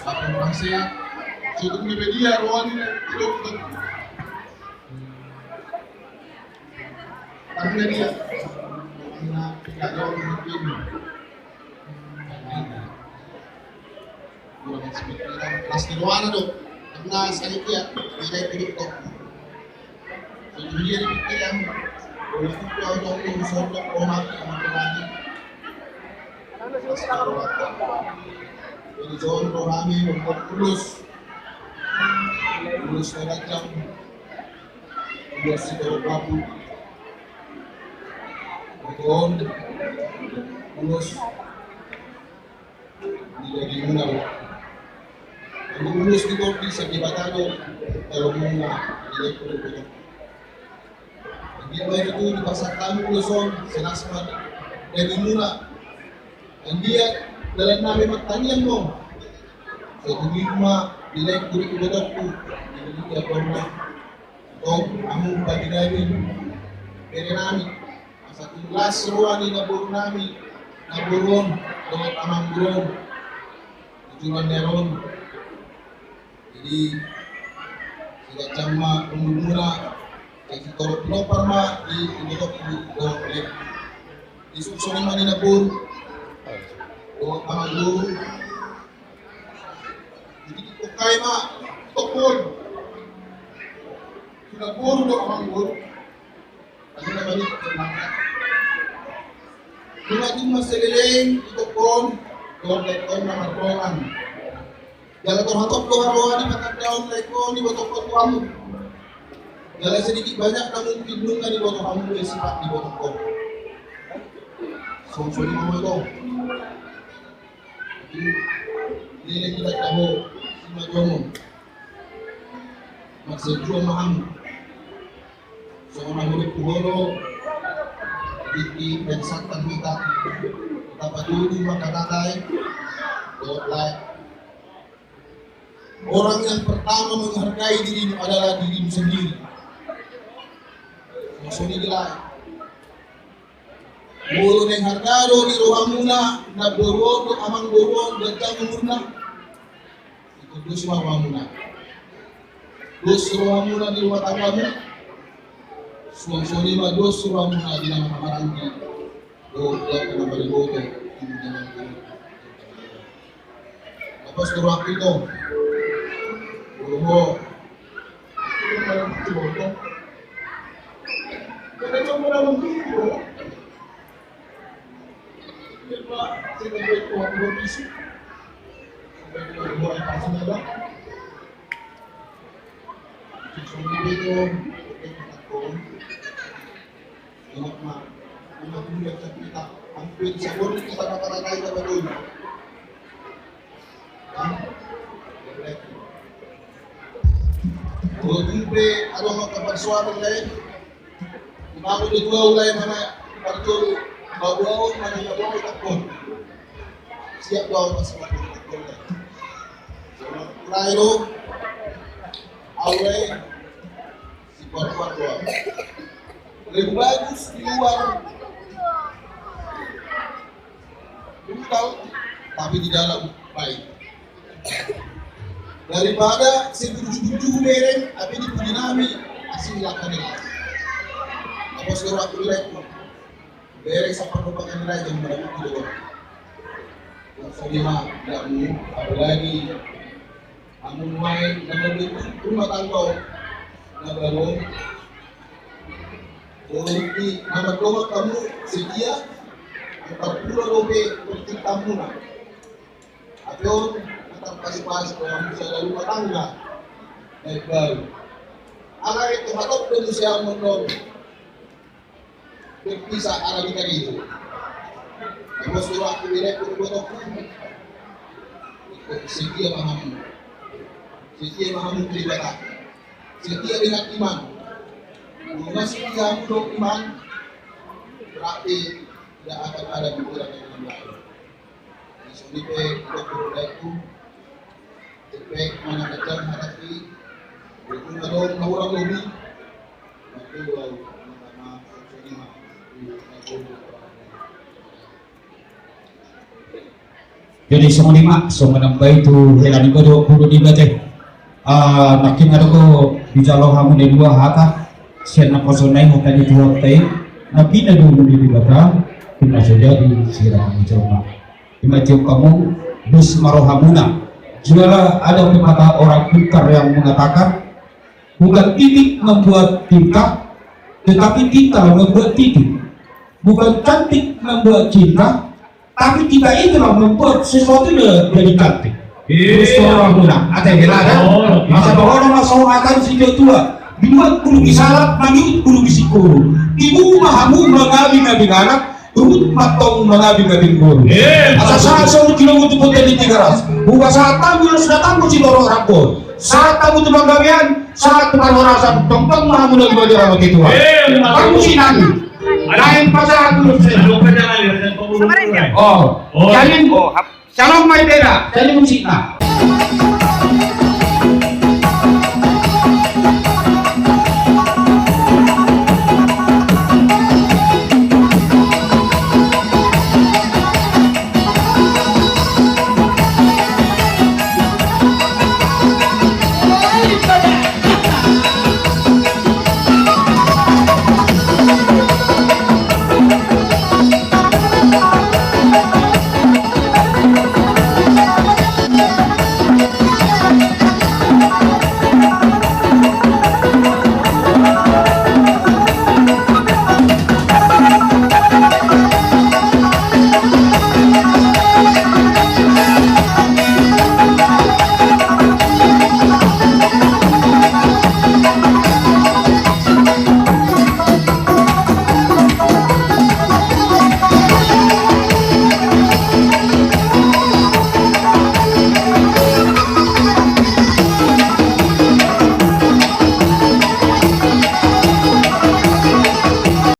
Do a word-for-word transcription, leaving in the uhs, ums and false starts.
Apa orang sehat? Sotung ni media rohani na. Tapi dia. Karena tidak ada orang yang. Pasti rohana do. Karena saya dia. Saya tidak tahu. Jadi dia di pikiran. Kalau kita orang yang sondok omak sama berani. Jadi John rohani membuat tulus. Tulus saya jam. Tulus si John Rabu. John. Tulus. Di dagingmuna. Anggo ulos di topi, sai Debata do. Kalau muna, di dagingmuna. Anggiat ma i tutu dipasahat hami ulos on, selas ma dagingmuna. Anggiat dalan nami martangiang do. Sai tumima di dagingku, di ibotongku. Di dagingku, di ibotongku. Tong, hamu padi nami, bere nami. Asa las roha ni naboru nami, naboru on, dohot amangboru on. Tujuan ni ari on. Jadi, siganjang ma umurmuna, jadi torop pinompar ma di ibotongku dohot bere. Di suksoni ma ni naboru dohot amangboru. Jadi, dipokai ma, tokon. Sudah boru do amangboru. Tapi na balik ke mana? Guna tu maseleleng, itokon, dohot daeton na mardongan. Jala torhatop do haroa ni patandaon daeton ni botohon tu hamu. Jala sedikit banyak na mungkin nunga diboto hamu, sifat dibotohon. Sonsoni ma ito. Leleng hita tabo, si majomo. Maksud juo ma hamu. Songon na huruf puhoro, di, di pensatan hita. Tapatudu ma hata lae, dohot lae. Orang yang pertama menghargai dirimu adalah dirimu sendiri. Maksudnya di lae. Molo naeng harga do di rohamuna, naboru on dohot amangboru on, ganjang umurna. Ito dos ma rohamuna. Dos rohamuna di rumah tanggamu. Suang songon i ma dos rohamuna di na marhahamaranggi. Dohot di na mariboto. Apa setor waktu itu? Molo ho. Hampir sabun kita dapat lagi dapat dulu. Molo tung pe adong angka parsoalan lae, imamon do tu ahu lae, mana parjolo, paboa on, mana paboa on, takkon. Siap do ahu pas marjolo takkon lae. Molo mulai do ahu lae, siparkuat do ahu. Lebih bagus di luar brutal, tapi di dalam baik. Daripada si jugu-jugu bereng, tapi di pudi nami, asing lakon nami. Apa surat bereng? Bereng sampai lupa kan raja yang bereng itu. Yang saya mah, tidak mau, apalagi Amun naeng na mambangun rumah tangga on, na baru on. Jadi na mandongan hamu setia, antar pula dope percintaanmuna. Ape on, antar pasi-pasi hamu sada rumah tangga na baru. Ala itu hatop dan usia mondon. Berpisah ala di kali itu. Emos tu waktu ini pun buat aku. Setia ma hamu. Setia ma hamu tu Debata. Setia dengan iman. Molo setia hamu dohot iman, berarti tidak akan ada pikiran yang lain. Di sini pe dokter itu. Jadi songon i ma, songon i ma i tu hela ni bodo, bodo ni bate. Ah, nangkin adong do dijalo hamu na dua hata, sian naposo nai hata ni Tuhanta i, na pinadua ni Debata, pinasojadi sira ni jolma. Ima tiop hamu, bis ma rohamuna. Jala ada pepatah orang pintar yang mengatakan, bukan titik membuat tinta, tetapi tinta membuat titik. Bukan cantik membuat cinta, tapi cinta itulah membuat sesuatu itu jadi cantik. Iya. Bis ma rohamuna. Ate hela kan? Oh, masa iya. Bawa nama songon hata ni si tua. Dibuat bulu di salak, mangihut bulu di singkoru. Tibu ma hamu mangabing-abing anak, Ruhut ma antong mangabing-abing boru. Eh, asa sahat songon tilomo tu bontean ni Tigaras. Hupasahat hamu ulos na tangguh sitorop rambu. Sahat hamu tu panggabean, sahat tu parhorasan, tongtong ma hamu na di bagasan rambu tua. Eh, hamu sinami. Lain pasahat ulos. Oh. Jadi, shalom ma i beda. Jadi musikna.